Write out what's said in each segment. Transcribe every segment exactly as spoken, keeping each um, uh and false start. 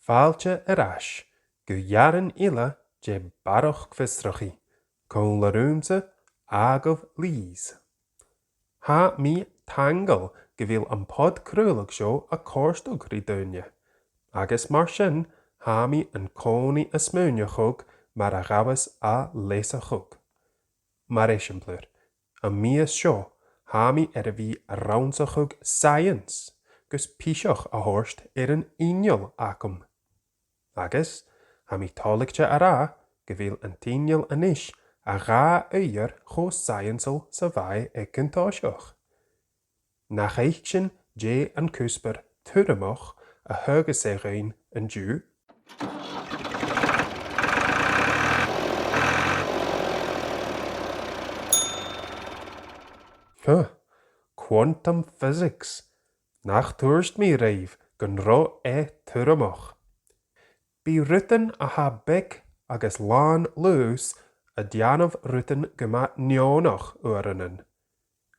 Fàilte air ais gu earrann eile de Barrachd Fiosrachaidh, còmhla riumsa, Àdhamh Lees. Tha mi taingeil gu bheil am pod-craoladh seo a' còrdadh ri daoine, agus mar sin tha mi an-còmhnaidh a' smaoineachadh mar a ghabhas a leasachadh. Mar eisimpleir, am mìos seo tha mi air a bhith a' rannsachadh science gus piseach a thoirt air an inneal agam. Agus tha mi toilichte a ràdh gu bheil an t-inneal a-nis a dhà uiread cho scienceil 's a bha e aig an toiseach. Nach fhaic sinn dè an cuspair tuaireamach a thagh e dhuinn an-diugh? Huh, quantum physics. Nach tuirt mi ribh gun robh e tuaireamach. Bidh rudan a tha beag agus làn lùths a' dèanamh rudan gu math neònach uaireannan.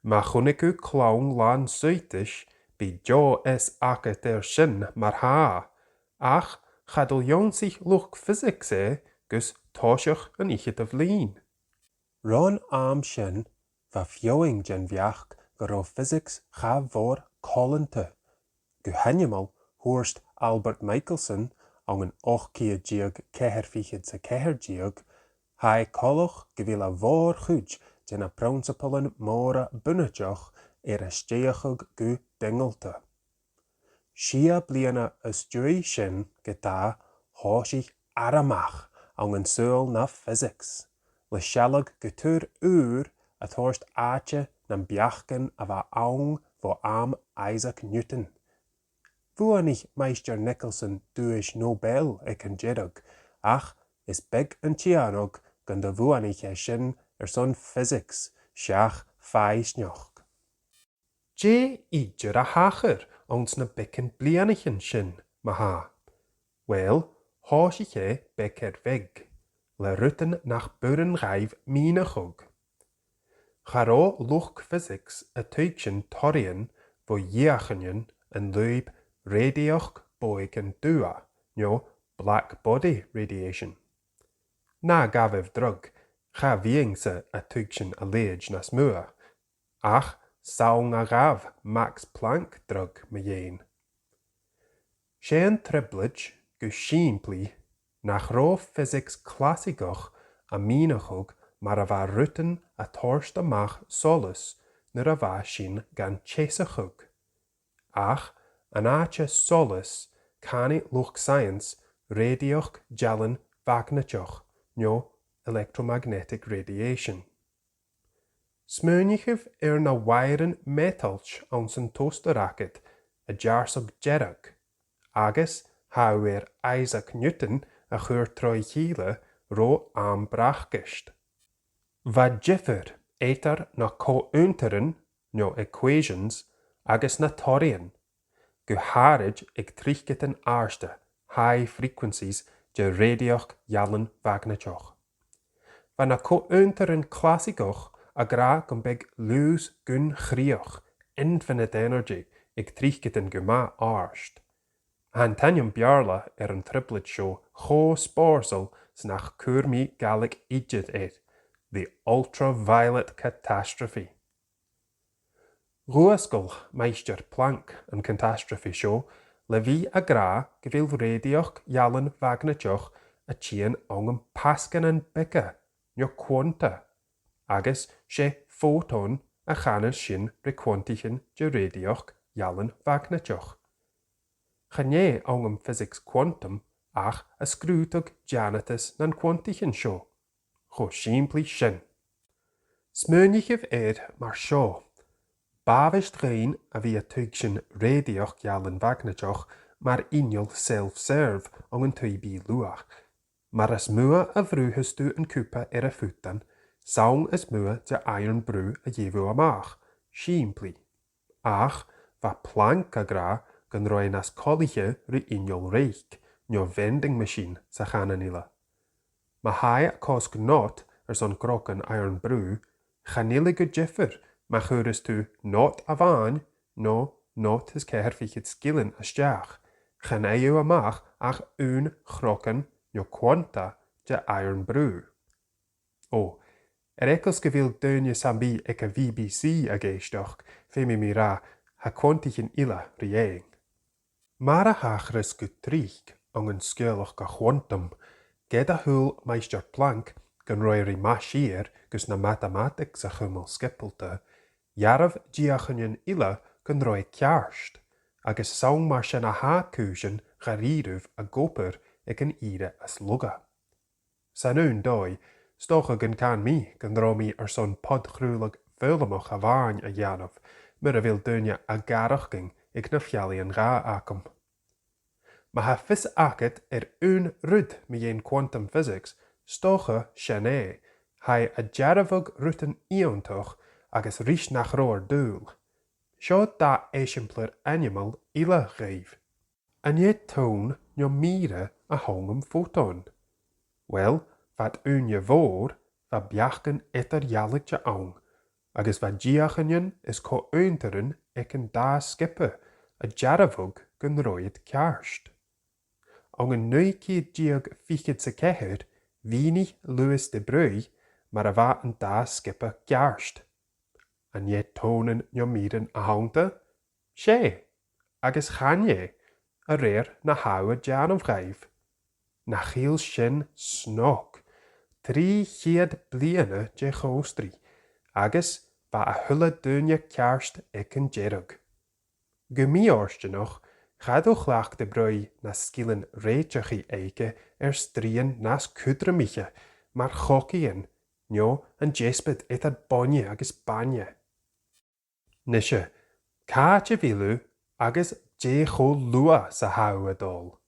Ma chunnaic thu clann làn suiteis, bidh deagh fhios agad air sin mar-thà, ach cha do dh'ionnsaich luchd physics e gus toiseach an fhicheadamh linn. Ron àm sin, bha feadhainn den bheachd gun robh physics cha mhòr coileanta. Gu h-ainmeil, thuirt Albert Michelson ann an ochd ceud deug ceithir fichead 's a ceithir deug, tha e coltach gu bheil a' mhòr-chuid de na prionnsapalan mòra bunaiteach air a stèidheachadh gu dingilta. Sia bliadhna às dèidh sin ge-tà, thòisich ar-a-mach ann an saoghal na physics, le sealladh gu tur ùr a' toirt àite nam beachdan a bha ann bho àm Isaac Newton. Bhuannaich Maighstir Nicholson Duais Nobel aig an deireadh, ach is beag an t-iongnadh gun do bhuannaich e sin airson physics seach fàisneachd. Dè idir a thachair anns na beagan bhliadhnaichean sin, ma-thà? Uill, thòisich e beag air bheag, le rudan nach b' urrainn dhaibh mìneachadh. Cha robh luchd physics a' tuigsinn toraidhean bho dheuchainnean an lùib rèididheachd bodhaig an dubha, no black body radiation. Na gabhaibh dragh, cha bhithinn-sa a' tuigsinn a leithid nas motha, ach 's ann a ghabh Max Planck dragh mu dheidhinn. 'S e an trioblaid, gu sìmplidh, nach robh physics clasaigeach a' mìneachadh mar a bha rudan a' toirt a-mach solas nuair a bha sinn gan teasachadh. Ach an àite solas, canaidh luchd-saidheans rèididheachd dealan-mhagnaiteach, no electromagnetic radiation. Smaoinichibh air na wairean meatailt anns an toaster agad a' deàrrsadh dearg, agus tha thu air Isaac Newton a chur troimh-chèile ro àm bracaist. Bha diofar eadar na co-aontaran, no equations, agus na toraidhean, gu h-àraid aig triceadan àrda, high frequencies, de rèididheachd dealan-mhagnaiteach. Bha na co-aontaran clasaigeach ag ràdh gum biodh lùths gun chrìoch, infinite energy, aig triceadan gu math àrd. Tha an t-ainm Beurla air an trioblaid seo cho spòrsail 's nach cuir mi Gàidhlig idir air, the ultraviolet catastrophe. Dh'fhuasgail Maighstir Planck an catastrophe seo le bhith ag ràdh gu bheil rèididheachd dealan-mhagnaiteach a' tighinn ann am pasganan beaga, no quanta, agus 's e photon a chanas sinn ri quantaichean de rèididheachd dealan-mhagnaiteach. Chan e ann am physics quantum ach a' sgrùdadh deannatas nan quantaichean seo. Cho sìmplidh sin. Smaoinichibh air mar seo. B' àbhaist dhuinn a bhith a' tuigsinn rèididheachd dealan-mhagnaiteach mar inneal self-serve ann an taigh-bìdh luath. Mar as motha a bhrùthas tu an cupa air a' phutan, 's ann as motha de Irn-Bru a gheibh thu a-mach, sìmplidh. Ach bha Planck ag ràdh gun robh e nas coltaiche ri inneal reic, no vending machine sa chànan eile. Ma tha e a' cosg not airson grogan Irn-Bru, chan eil e gu diofar ma chuireas tu not a-mhàin no not is ceithir fichead sgillinn a-steach, chan fhaigh thu a-mach ach aon chrogan no quanta de Irn-Bru. Ò, air eagal 's gu bheil daoine sam bith aig a' B B C ag èisteachd, feumaidh mi ràdh, tha quantaichean eile ri fhaighinn. Mar a thachras gu tric ann an sgeulachd a' quantum, ged a shaoil Maighstir Planck gun robh e ri math siar gus na mathematics a chumail sgiobalta, dhearbh deuchainnean eile gun robh e ceart, agus 's ann mar sin a tha cùisean dha-rìribh ag obair aig an ìre as lugha. San aon dòigh, 's dòcha gun can mi gun robh mi airson pod-chraoladh foghlaimeach a-mhàin a dhèanamh, mura bheil daoine a' gàireachdainn aig na fealla-dhà agam. Ma tha fios agad air aon rud mu dheidhinn quantum physics, 's dòcha sin e, tha e a' dearbhadh rudan iongantach agus ris nach robh ar dùil. Seo dà eisimpleir ainmeil eile dhuibh. An e tonn no mìre a th' ann am photon? Uill, fad ùine mhòr, bha beachdan eadar-dhealaichte ann, agus bha deuchainnean is co-aontaran aig an dà sgioba a' dearbhadh gun robh iad ceart. Ann an naoi ceud deug fichead 's a ceithir, mhìnich Louis de Broglie mar a bha an dà sgioba ceart. An e tonnan no mìrean a th' annta? 'S e, agus chan e, a rèir na tha thu a' dèanamh dhaibh. Nach eil sin snog? Trì cheud bliadhna de chòmhstri, agus bha a h-uile duine ceart aig an deireadh. Gu mì-fhortanach, cha do chleachd de Broglie na sgilean rèiteachaidh aige air strìthean nas cudromaiche, mar chogaidhean, no an deasbad eadar boinne agus bainne. Nise, càit a bheil thu agus dè cho luath 's a tha thu a' dol?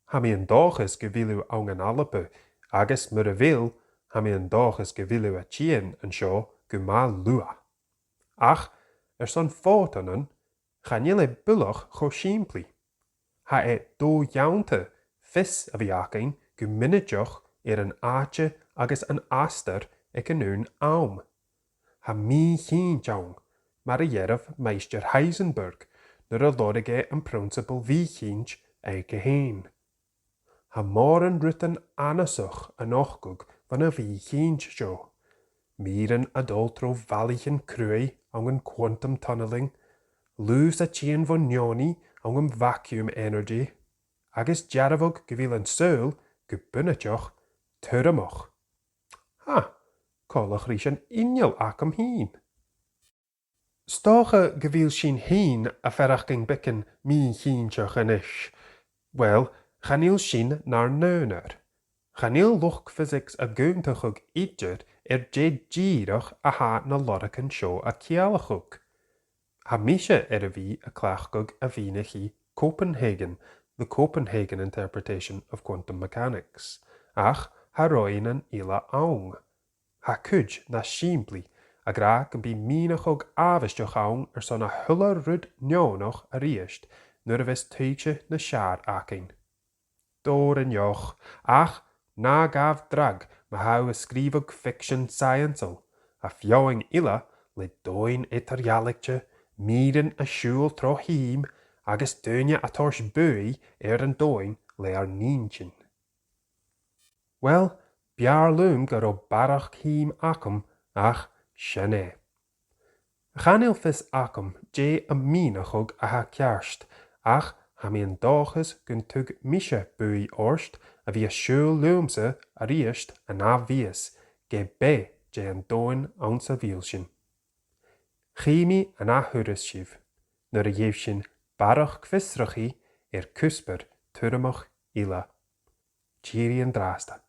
Tha mi an dòchas gu bheil thu ann an Alba, agus mura bheil, tha mi an dòchas gu bheil thu a' tighinn an seo gu math luath. Ach, airson photannan, chan eil e buileach cho sìmplidh. Tha e do-dhèanta fios a bhith againn gu mionaideach air an àite agus an astar aig an aon àm. Tha mì-chinnt ann, mar a dhearbh Maighstir Heisenberg nuair a lorg e am prionnsabal mhì-chinnt aige fhèin. Tha mòran rudan annasach a' nochdadh bhon a' mhì-chinnt seo. Mìrean a' dol tro bhallaichean cruaidh ann an quantum tunneling, lùths a' tighinn bhon neoni ann am vacuum energy, agus dearbhadh gu bheil an saoghal, gu bunaiteach, tuaireamach. Ha, coltach ris an inneal agam fhìn. 'S dòcha gu bheil sinn fhìn a' faireachdainn beagan mì-chinnteach a-nis. Uill, chan eil sinn nar n-aonar. Chan eil luchd-physics ag aontachadh idir air dè dìreach a tha na lorgan seo a' ciallachadh. Tha mise air a bhith a' cleachdadh a' mhìneachaidh Copenhagen, the Copenhagen interpretation of quantum mechanics, ach tha roghainnean eile ann. Tha cuid nas sìmplidh, ag ràdh gum bi mìneachadh àbhaisteach ann airson a h-uile rud neònach a-rithist nuair a bhios tuigse nas fheàrr againn. Dòrainneach, ach na gabh dragh ma tha thu a' sgrìobhadh ficsean saidheansail, a' feadhainn eile le domhain eadar-dhealaichte, mìrean a' siubhal tro thìm, agus daoine a' toirt buaidh air an domhan le ar n-inntinn. Uill, b' fheàrr leam gun robh barrachd thìm agam, ach sin e. Chan eil fios agam dè am mìneachadh a tha ceart, ach tha mi an dòchas gun tug mise buaidh ort a bhith a' siubhal leamsa a-rithist an ath-mhìos, ge b' e dè an domhan anns a bheil sinn. Chì mi an ath-thuras sibh, nuair a gheibh sinn barrachd fiosrachaidh air cuspair tuaireamach eile. Tìoraidh an-dràsta.